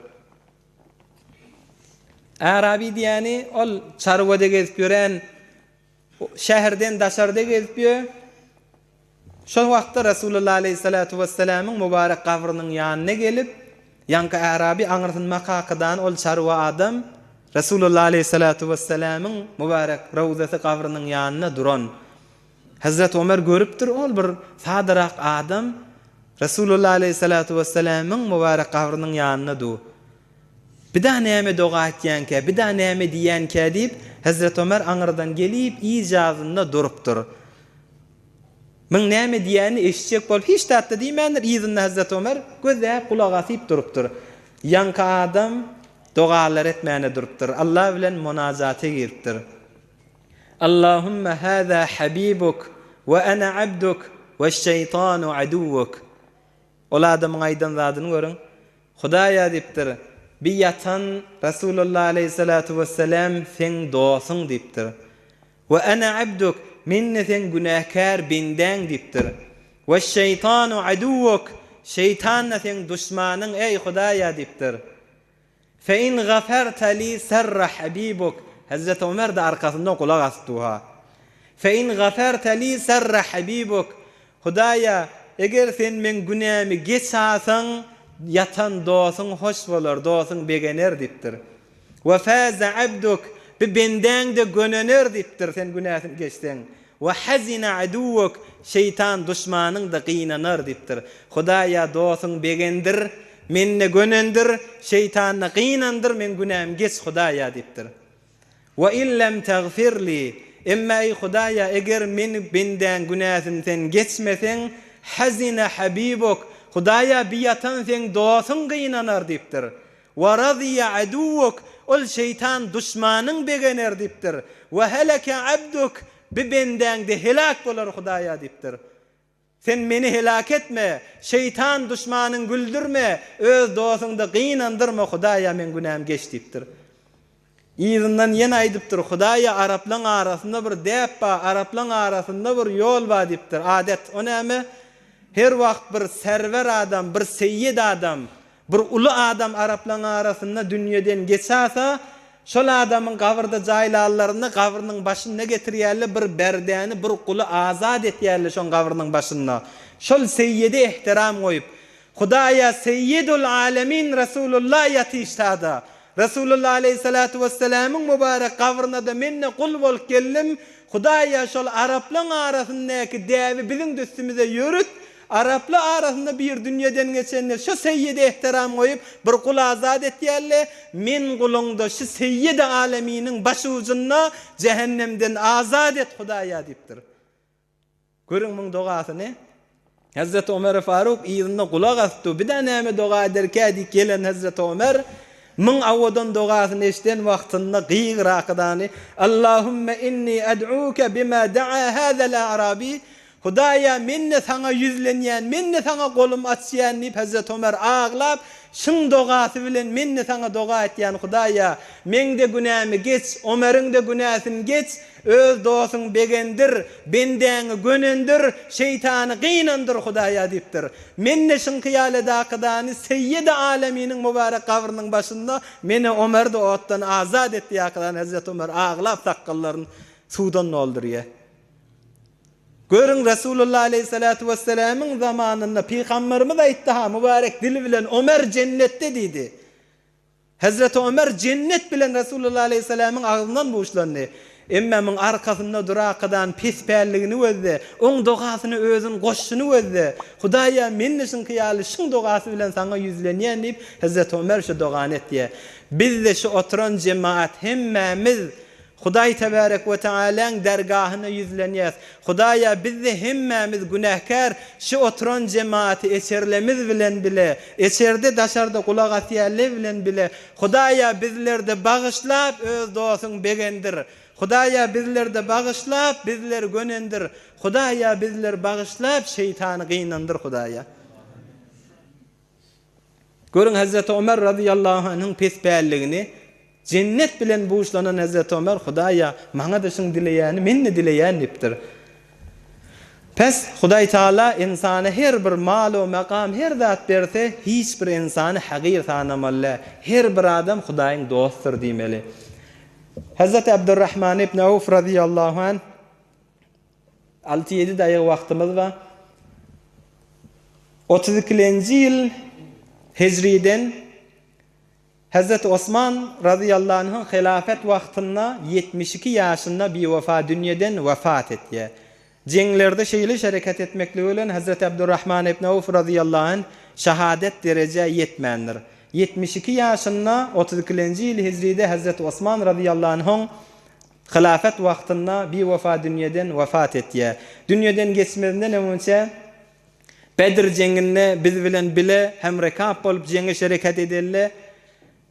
Ärabi diýýäni ol çarwada gezip ýören Şäherden daşarda gezip ýör. Şol wagtda Resulullah aleýhissalatu wessalamyň mübarek gabrynyň ýanyna gelip, ýaňky ärabi aňyrsyny makakydan ol çarwa adam Resulullah aleýhissalatu wessalamyň mübarek rawzasy gabrynyň ýanynda duran. Hezreti Omer görüpdir, ol bir sadarak adam Resulullah aleýhissalatu wessalamyň mübarek gabrynyň ýanynda dur. Bir-da näme doga etýänkä, bir-da näme diýýänkä diýip, Hezreti Ömer aňyrdan gelip, ijazynda durupdyr. Muň näme diýýänini eşitjek bolup, hiç zat-da diýmändir, yzynda Hezreti Ömer gözläp, gulak asyp durupdyr. Ýaňky adam dogalar etmäne durupdyr. Alla bilen monajata giripdir. Allahümme hâzâ habibuk we ene abduk weş-şeýtanu aduwwuk. Ol adamyň aýdan zadyny görüň. Hudaýa diýipdir, bi ýatan Resulullah aleýhissalatu wessalam seň dosuň diýipdir. We ene abduk, men-de seň günäkär bendäň diýipdir. Weş-şeýtanu aduwwuk, şeýtan-da seň duşmanyň eý Hudaýa diýipdir. Fe in gaferta li serra habibuk. Hezreti Omer-de arkasynda gulak asyp duha. Fe in gaferte li serre habibuk, Hudaýa, eger sen meň günämi geçasaň, ýatan dosuň hoş bolar, dosuň begener diýipdir. We faze abduk, bi bendäň-de gönener diýipdir, sen günäsini geçseň. We hazine aduwwuk, şeýtan duşmanyň-da gynanar diýipdir. Hudaýa, dosuň begendir, meni-de gönendir, şeýtany-da gynandyr, meň günämi geç, Hudaýa diýipdir. Wa in lem tagfir li, emma eý Hudaýa, eger men bendäň günäsini sen geçmeseň, hazine habibuk, Hudaýa bi ýatan seň dosuň gynanar diýipdir. Wa raziýa aduwwuk, ol şeýtan duşmanyň begener diýipdir. Wa heleke abduk, bi bendäň-de helak bolar Hudaýa diýipdir. Sen meni heläk etme, şeýtan duşmanyň güldürme, öz dosuňda gynandyrma, Hudaýa meň günäm geç diýipdir. Yzyndan ýene aýdypdyr, Hudaýa araplaň arasynda bir däp bar, araplaň arasynda bir ýol bar diýipdir, adet. O näme? Her wagt bir serwer adam, bir seýýed adam, Bir uly adam araplaň arasynda dünýeden geçasa, şol adamyň gabyrda jaýlanlarynda gabrynyň başynda getirýärler bir berdäni, bir guly azat etýärler şoň gabrynyň başynda. Şol seýýede ehtiram goýup, Hudaýa Seýýidul Alemin Resulullah ýatyşsada, Resulullah aleýhissalatu wessalamyň mübarek gabrynada men-de gul bolup geldim, Hudaýa şol araplaň arasyndaky däbi biziň-de üstümize ýörüt, Araply arasynda bir dünýeden geçende şu Seýýide ehteram goýup, bir gul azat etýärle, men guluňda şu Seýýidi aleminiň başujunda jähennemden azat et Hudaýa diýipdir. Görüň muň dogasyny. Hezreti Omeri Faruk yzynda gulak asypdy. Bir-de näme doga ederkä diýip gelen Hezreti Omer muň awadan dogasyny eşiden wagtynda gygyrakydany, Allahümme inni ed'uke bima da'a hazel a'rabi Hudaýa, men-de Saňa ýüzlenýän, men-de Saňa golum açýan diýip, Hezreti Omer aglap, şyň dogasy bilen men-de Saňa doga etýän, Hudaýa, meň-de günämi geç, Omeriň-de günäsini geç, öz dosuňy begendir, bendäňi gönendir, şeýtany gynandyr, Hudaýa diýipdir. Men-de şyňky ýaly edakydany Seýýedi Aleminiň mübärek gabrynyň başynda meni Omer-de otdan azat et diýakydany Hezreti Omer aglap sakgallaryny suwdan doldurýar. Görüň, Resulullah aleýhissalatu wessalamyň zamanynda Pygamberimiz aýtdy-ha, mübarek dili bilen, Omer jennetde diýdi. Hezreti Omer jennet bilen Resulullah aleýhissalamyň agzyndan buşlandy. Emma muň arkasynda durakadan pespälligini gözle, oň dogasyna özün goşşuny gözle. Hudaýa, men-de şuňky ýaly şuň dogasy bilen saňa ýüzlenýän diýip, Hezreti Omer şu dogany etýär. Biz-de şu oturan jemaat hemmämiz Hudaý Tebärek we Tealäň dergahyna ýüzlenýäs. Hudaýa bizde hemmämiz günäkär, şi oturan jemaaty eçerlemiz bilen bile, eçerde daşarda gulak asýanle bilen bile, Hudaýa bizlerde bagyşlap öz dosuň begendir. Hudaýa bizlerde bagyşlap bizleri gönendir. Hudaýa bizleri bagyşlap şeýtany gynandyr Hudaýa. Görüň Hezreti Omer razyýallahu anhyň pespälligini, jennet bilen buşlanan Hezreti Omer Hudaýa, maňa-da şuň dileýäni men-de dileýän diýipdir. Pes, Hudaý Taala ynsana her bir mal-u makam her zat berse, hiç bir ynsany hagyr sanamaly däl. Her bir adam Hudaýyň dostdur diýmeli. Hezreti Abdurrahman ibn Awf razyýallahu anh Alty-ýedi daýyg wagtymyz bar. Otuz ikilenji ýyl hijriden Hezreti Osman razyýallahu anhuň hilafet wagtynda 72 ýaşynda biwefa dünýeden wefat etýär. Jeňlerde şeýle şereket etmekligi bilen Hezreti Abdurrahman ibn Awf razyýallahu anh şahadet derejä ýetmändir. 72 ýaşynda otuz ikilenji ýyl hijride Hezreti Osman razyýallahu anhuň Hylafet wagtynda biwefa dünýeden wefat etýär. Dünýeden geçmezinden öňünçä Bedr jeňinde biz bilen bile hemrekap bolup jeňe şereket edeli.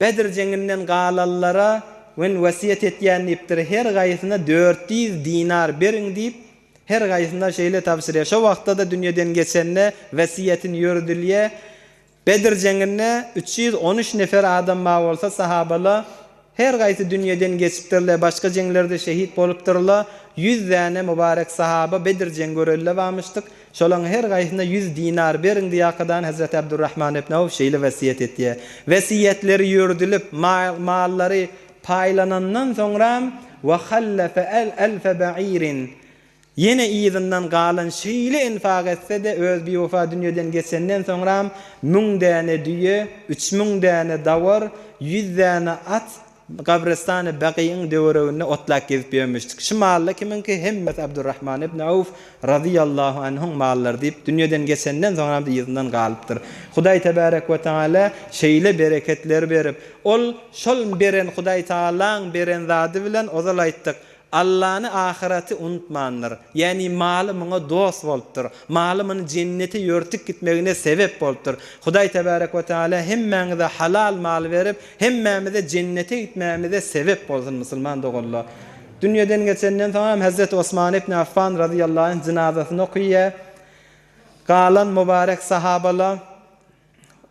Bedr jeňinden galanlara men wesýet etýän diýipdir, her gaýsyna 400 dinar beriň diýip, her gaýsyna şeýle tabşyrýar. Şo wagtda-da dünýeden geçende wesýetini ýöredilýär. Bedr jeňinde 313 nefer adam bar bolsa, sahabala her gaýsy dünýeden geçipdirler, başga jeňlerde şehit bolupdyrlar, ýüz däne mübarek sahaba Bedr jeň görelde barmyşdyk, şolaň her gaýsyna ýüz dinar beriň diýakadan Hezreti Abdurrahman ibn Awf şeýle wesýet etýär. Wesýetleri ýördülip, mallary. paýlanandan soňram we hallefe elfe ba'irin Ýene yzyndan galan şeýle infak etse-de, öz biwepa dünýeden geçenden soňram müň däne düýe, 3000 däne dawar, ýüz däne at gabrystany Bakyň töwereginde otlap gezip ýörmüşdik. Şu malla kimiňki? Hemmesi Abdurrahman ibn Awf razyýallahu anhuň mallary diýip, dünýeden geçenden soňram-da yzyndan galypdyr. Hudaý tebärek we taala şeýle bereketleri berip, ol şol beren Hudaý tagalaň beren zady bilen ozal aýtdyk, Allany ahyraty unutmandyr. Ýäni maly muňa dost bolupdyr. Maly muny jennete ýörtük gitmegine sebep bolupdyr. Hudaý tebärek we teala hemmäňize halal mal berip, hemmämize jennete gitmämize sebep bolsun musulman doganlar. Dünýeden geçenden soňam Hezreti Osman ibn Affan razyýallahu anh jynazasyny okyýar. Galan mubarek sahabalar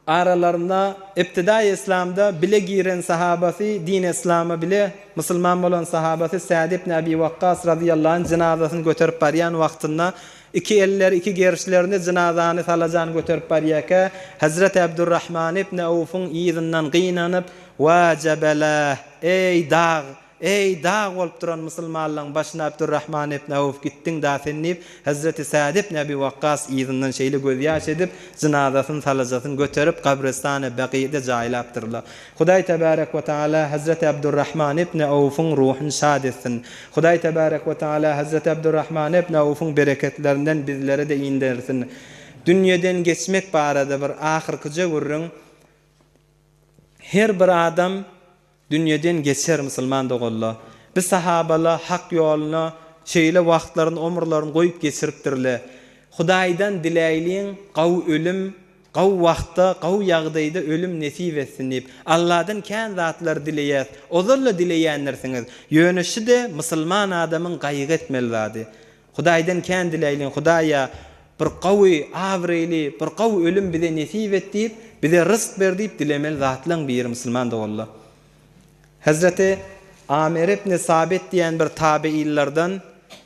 Aralarynda ibtidaýy yslamda bile giren sahabasy, dini yslama bile musulman bolan sahabasy Sa'd ibn Abi Wakkas razyýallahu anh jynazasyny göterip barýan wagtynda iki elleri iki gerişlerinde jynazany salajan göterip barýarka, Hezreti Abdurrahman ibn Awfyň yzyndan gynanyp, Wa jebelah, eý dag, Eý, dag bolup duran musulmanlaň başyna Abdurrahman ibn Awf gitdiň da sen diýip, Hezreti Sa'd ibn Abi Wakgas yzyndan şeýle gözýaş edip, jynazasyny, salajasyny göterip, gabrystany Baky'da jaýlapdyrlar. Hudaý tebärek we taala Hezreti Abdurrahman ibn Awfyň ruhuny şat etsin. Hudaý tebärek we taala Hezreti Abdurrahman ibn Awfyň bereketlerinden bizlere-de indersin. Dünýeden geçmek barada bir ahyrkyja gürrüň. Her bir adam Dünýeden geçer musulman doganla. Bi sahabala hak ýoluna şeýle wagtlaryny omurlaryny goýup geçiripdirle. Hudaýdan diläýliň gawy ölüm gawy wagtda gawy ýagdaýda ölüm nesip etsin diýip. Alladan kän zatlar dileýäs. Ozal-da dileýändirsiňiz. Ýöne şü-de musulman adamyň gaýgy etmeli zady. Hudaýdan kän diläýliň Hudaýa bir gawy abraýly bir gawy ölüm bize nesip et diýip bize ryzk ber diýip dilemeli zatlaň biri musulman doganlar. Hezreti Amer ibn Sabit diýen bir tabeillerden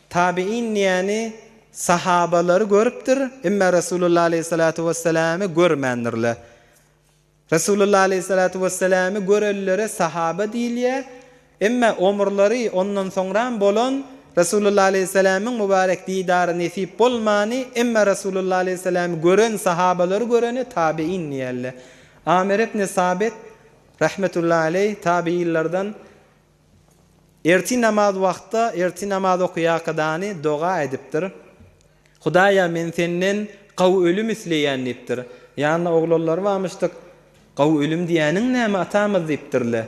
tabein diýeni sahabalary görüpdir emma Resulullah aleýhissalatu wesselamy görmändirler. Resulullah aleýhissalatu wesselamy görenlere sahaba diýilýär. Emma omurlary ondan soňram bolan Resulullah aleýhissalamyň mübarek didary nesip bolmany, emma Resulullah aleýhissalamy gören sahabalary görene tabein diýerler. Amir ibn Sabit rahmetullahi aleýh tabeýinlerden Ertir namaz wagtda ertir namaz okaýakadany doga edipdir. Hudaýa men senden gawy ölüm isleýän diýipdir. Ýanynda oglanlary barmyşdyk. Gawy ölüm diýýäniň näme atamyz diýipdirle.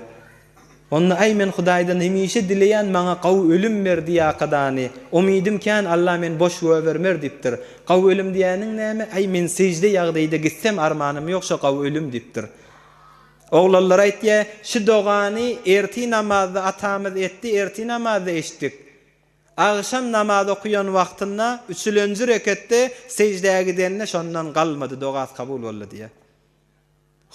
Onda aý men Hudaýdan hemişe dileýän maňa gawy ölüm ber diýakadany. Umydym kän Alla meni boş göbermer diýipdir. Gawy ölüm diýýäniň näme? Aý men sejde ýagdaýda gitsem armanym ýok şo gawy ölüm diýipdir. Oglanlar aýtýa, Şi dogany ertir namazda atamyz etdi, ertir namazda eşitdik. Agşam namaz okuýan wagtynda üçülenji reketde sejdä gidende şondan galmady, dogasy kabul boldy diýýär.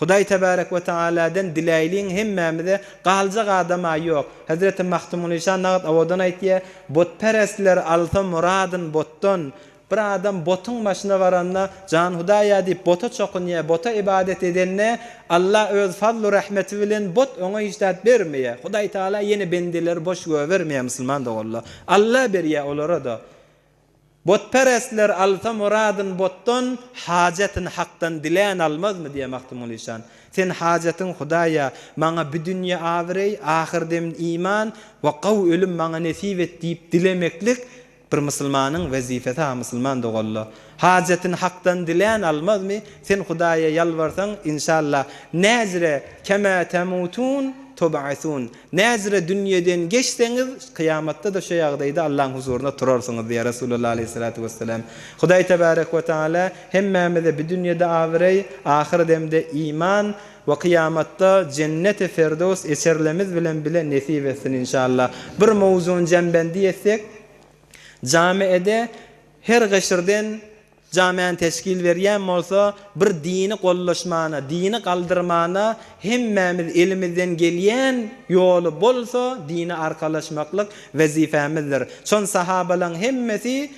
Hudaý tebärek we taaladan diläýliň hemmämize galjak adam-a ýok. Hezreti Magtymguly şa nagt owadan aýtýar, Butperestler alsa muradyn butdan, Bir adam botuň başyna baranda, Jan Hudaýa diýip bota çokunýar, bota ybadat edende, Alla öz fazlu rahmeti bilen bot oňa hiç zat bermeýär. Hudaý Tagala ýene bendeleri boş göbermeýär musulman doganlar. Alla berýär olara-da. Botperestler alsa muradyn botdan, hajatyn Hakdan dilän almazmy diýýär Magtymguly şan. Sen hajatyň Hudaýa, maňa bi dünýe abraý, ahyr dem iman we gawy ölüm maňa nesip et diýip dilemeklik Bir musulmanyň wezipesi ha musulman doganlar. Hajatyny Hakdan dilän almazmy? Sen Hudaýa ýalbarsaň inşallah näzire kema temutun tub'asun näzire dünýeden geçseňiz kyýamatda-da şo ýagdaýda Allaň huzurynda turarsyňyz diýýär Resulullah aleýhissalatu wessalam. Hudaý tebarek we taala hemmämize bi dünýede abraý, ahyr demde iman we kyýamatda jenneti ferdows eçerlemiz bilen bile nesip etsin inşallah. Bir mowzuny jembendi etsek, Jamiede her gyşyrden jamiany teşkil berýän bolsa bir dini gollaşmana, dini galdyrmana hemmämiz elimizden gelýän ýoly bolsa dine arkalaşmaklyk wezipemizdir. Şon sahabalaň hemmesi.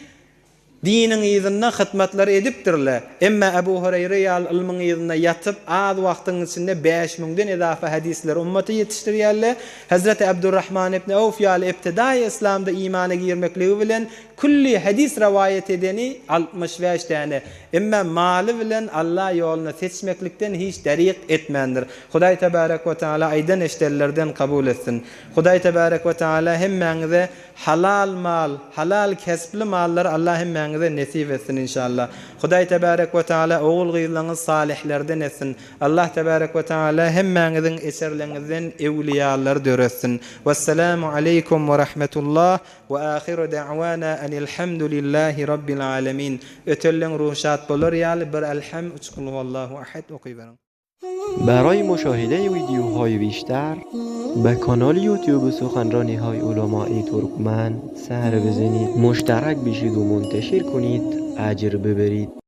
Diniň yzynda hytmatlar edipdirle. Emme Ebu Hureýre ýaly ylmyň yzynda ýatyp, az wagtyň içinde bäş müňden ezafa hadysleri ummata ýetişdirýärle. Hezreti Abdurrahman ibn Awf ýaly ibtidaýy yslamda imana girmekligi bilen külli hadys rowaýat edeni 65 däne. Emme maly bilen Alla ýoluna seçmeklikden hiç derik etmändir. Hudaý tebarek we taala aýdan eşdenlerden kabul etsin. Hudaý tebarek we taala hemmäňize Halal mal, halal kesbli mallary Allah hemmäňize nesip etsin inşallah. Hudaý tebarek we taala ogul gyzlaňyz salyhlerden etsin. Allah tebarek we taala hemmäňiziň eserleňizden ewliýalar döretsin. Wessalamu aleýkum we rahmetullah we ahyru da'wana enilhamdulillahi rabbil alemin. Ötenleň ruhy şat bolar ýaly bir Elham üç kulhuwallahu ahad okyberiň. برای مشاهده ویدیوهای بیشتر به کانال یوتیوب سخنرانی های علمای ترکمن سر بزنید مشترک بشید و منتشر کنید اجر ببرید.